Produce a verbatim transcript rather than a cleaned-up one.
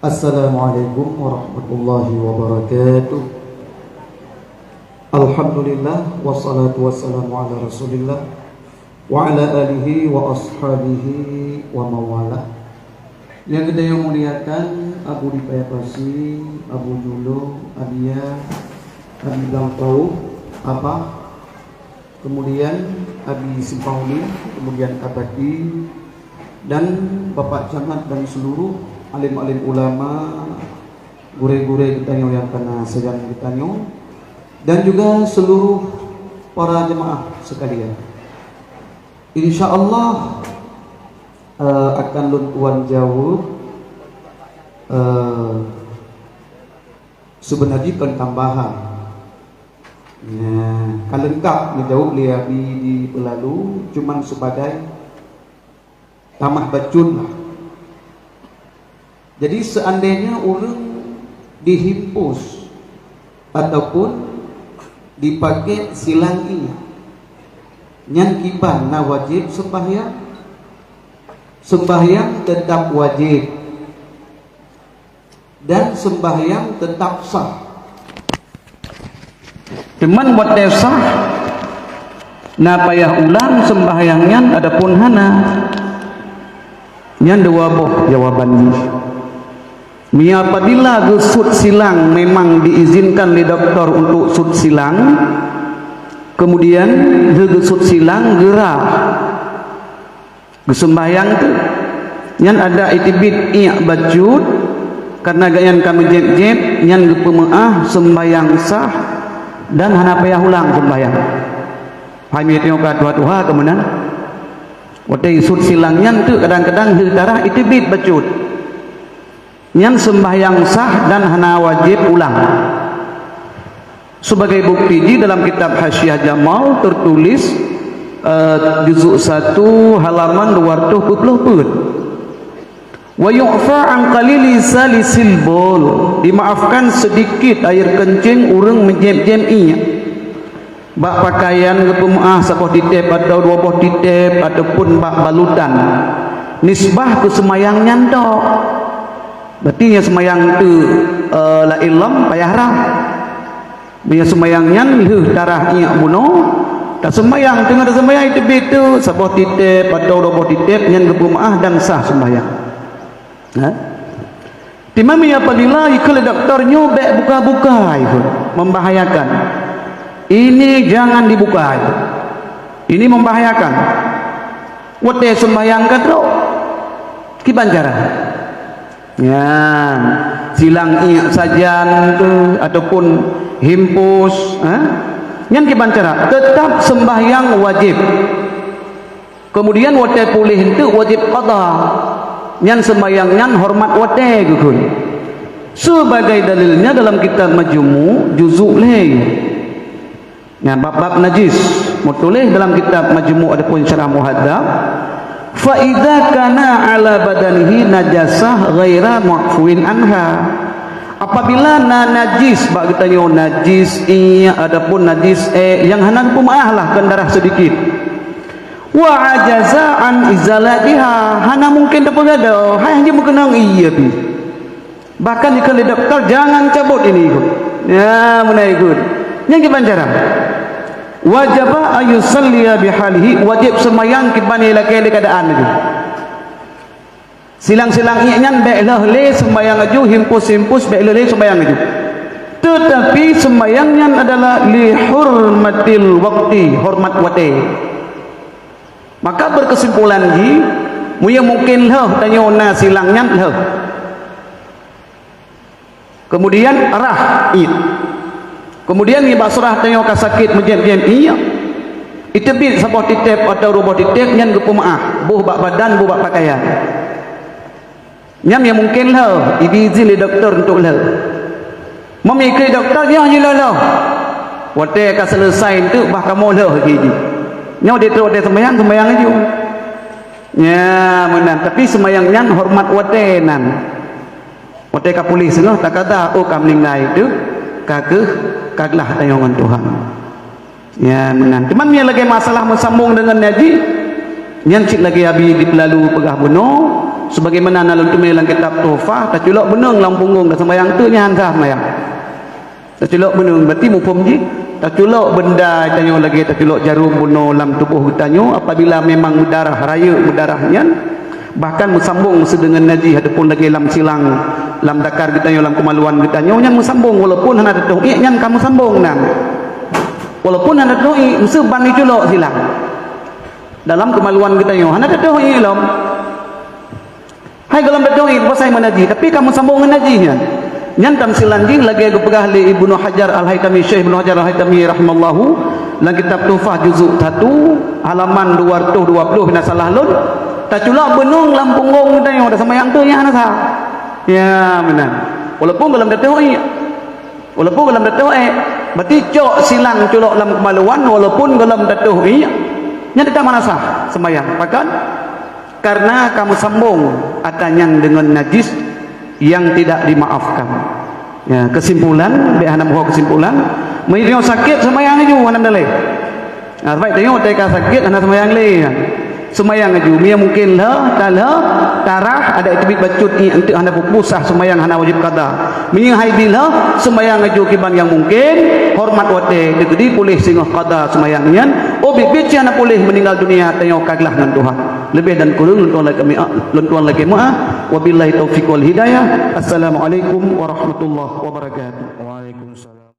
Assalamualaikum warahmatullahi wabarakatuh. Alhamdulillah, wassalatu wassalamu ala Rasulillah, wa ala alihi wa ashabihi wa mawalah. Nyang geutanyoe muliakan, Abu di Paya Pasi, Abu Julu, Abia, Abi Blang Pauh, Abah, kemudian Abi Simpang Ulin, kemudian Abati, dan Bapak Camat dan seluruh alim-alim ulama, gurée-gurée geutanyoe nyang kana sayang geutanyoe, dan juga seluruh para jemaah sekalian. Insya Allah, eh, akan lôn tuan jaweueb, eh, seubeuna jih kon tambahan. Ya, ka leungkap neujaweueb lé Abi di peulalu, cuman sebagai tamah bacut lah. Jadi, seandainya ureuëng dihimpus ataupun dipakai silang iék, nyan kiban na wajéb seumbahyang? Seumbahyang teutap wajéb. Dan seumbahyang teutap sah. Teuma watée sah, na payah ulang seumbahyang nyan ataupun hana? Nyan dua boh jawaban jih. Meunyoe apabila geusut silang, memang diizinkan lé doktor untuk sut silang, kemudian lheueh geusut silang geurah, geuseumbahyang teuk. Nyan adak iteubiet iék bacut, kareuna gobnyan ka meujéb-jéb, nyan geupeumeuáh, seumbahyang sah dan hana payah ulang seumbahyang. Hai miet nyoe ka tuha-tuha keu meunan. Watée isut silang nyan teuk kadang-kadang lheueh tarah iteubiet bacut. Nyan seumbahyang sah dan hana wajéb ulang. Sebagai bukti jih dalam kitab Hasyiah Jamal teutulis, eh, juzuk satu halaman dua ratus dua puluh peuet. Wa yu'fa an qalili salisil bawl, dimaafkan sedikit air kencing ureuëng meujéb-jéb iék. Bak pakaian geupeumeuáh saboh titeb atawa dua boh titeb ataupun bak balutan. Nisbah keu seumayang nyan tok. Berarti nyang seumayang teuk, eh, laén lom payah rhah. Meunyoe seumayang nyan lheueh tarah iék bunoe, taseumayang, teungoh taseumayang iteubiet teuk saboh titeb atawa dua boh titeb nyan geupeumeuáh dan sah seumayang. Ha? Teuma meunyoe apabila ikheun lé doktor nyoe bék buka-buka, ikheun, membahayakan. Ini jangan dibuka, ikheun. Ini membahayakan. Watée seumbahyang ka trok, kiban cara? Nyan, silang iék sajan tu ataupun himpus, ha? Nyan kiban cara? Teutap seumbahyang wajéb. Kemudian watée puléh enteuk wajéb qadha. Nyan seumbahyang nyan horeumat watée geukheun. Sebagai dalilnya dalam kitab Majmu' juzuk lhée. Nyan bab-bab najis. Meutuléh dalam kitab Majmu' ataupun Syarah Muhadzab, "Fa idza kana ala badanihi najasah ghaira mu'fuin anha." Apabila na najis bak geutanyoe, najis iék ataupun najis ék nyang hana geupeumaáh lah keu darah seudikit. Wa ajaza an izalatiha, hana mungken tapeugadôh, hai hana meukeunong ié pih. Bahkan dikheun lé doktor, "Jangan cabut ini," ikheun. Ya, meunan ikheun. Nyang kiban cara? Wajaba ayusalliya bihalihi, wajéb seumayang kiban nyang lakée lé keuadaan laju. Silang-silang iék nyan bék lheueh lé seumayang laju, himpus-himpus bék lheueh lé seumayang laju. Teutapi seumayang nyan adalah li hurmatil waqti, horeumat watée. Maka beukeusimpulan jih, meunyoe mungken lheueh tanyoe na silang nyan lheueh. Keumudian rhah iék. Keumudian nibak seurah tanyoe ka sakét meujép-jép iék, iteubiet saboh titép atawa dua boh titép nyan geupeumeuáh, boh bak badan, boh bak pakaian. Nyan nyang mungken lheueh, ibi izin lé dokto untuk lheueh. Meumikri dokto, nyoe jih lheueh-lheueh. Watée ka seuleusai eunteuk bah kamoe lheueh lagée jih. Nyoe di troh watée seumayang, seumayang laju. Nya meunan, tapi seumayang nyan horeumat watée nan. Watée ka puléh singoh takada, oh ka meuninggai teuh, ka keuh, ka glah tanyoe ngon Tuhan. Nya meunan. Cuman nyang lagée masalah meusambong deungon nyan jih, Nyan cit lagée Abi di Peulalu peugah bunoe, sebagaimana na lôn teumé lam kitab Tuhfah, taculok beuneueng lam punggong taseumbayang, teuk nyan han sah seumayang. Taculok beuneueng, berarti muphom jih. Taculok beunda tanyoe lagée taculok jarom bunoe lam tuboh geutanyoe, apabila memang meudarah, rayeuk meudarah nyan, bahkan meusambong seudeungon najih ataupun lagée lam silang, lam dakar geutanyoe, lam keumaluan geutanyoe, nyan meusambong, walaupun hana teutoh iék, nyan ka meusambong nan. Walaupun hana teutoh iék, meuseu ban iculok silang. Dalam keumaluan geutanyoe, hana teutoh iék lom. Hai gohlom teutoh iék, pasai meunajih, tapi ka meusambong ngon najih nyan. Nyan tamsilan jih lagée geupeugah lé Ibnu Hajar Al-Haitami, Syekh Ibnu Hajar Al-Haitami rahimallahu, lam kitab Tuhfah juzuk satu, halaman dua ratus dua puluh, bila salah lôn, taculok beuneueng lam punggong geutanyoe, taseumbayang, teuk nyan hana sah. Ya, meunan. Walaupun gohlom teutoh iék. Walaupun gohlom teutoh iék, berarti cok silang culok lam keumaluan, walaupun gohlom teutoh iék, nyan teutap hana sah seumbayang. Pakon? Karena ka meusambong atra nyan deungon najis yang tidak dimaafkan. Ya, kesimpulan, bék hana meuho kesimpulan, meunyoe sakét, seumbayang laju, hana meudaléh. Nah, sabab tanyoe watée ka sakét hana seumbayang lé. Seumbayang laju, meunyoe mungken lheueh, ta lheueh, tarah, adak teubiet bacut iék, eunteuk hana peue-peue sah, seumbayang hana wajéb qada. Meunyoe hai dilheueh, seumbayang laju kiban nyang mungken, horeumat watée, teukeudi puléh singoh qada seumbayang nyan. Oh, biet-biet cit hana puléh, meuninggal dunia, tanyoe ka glah ngon Tuhan. Leubeh dan kureueng lôn tuan lakée meu'ah, lôn tuan lakée meu'ah. Wabillahi taufiq wal hidayah. Assalamualaikum warahmatullahi wabarakatuh.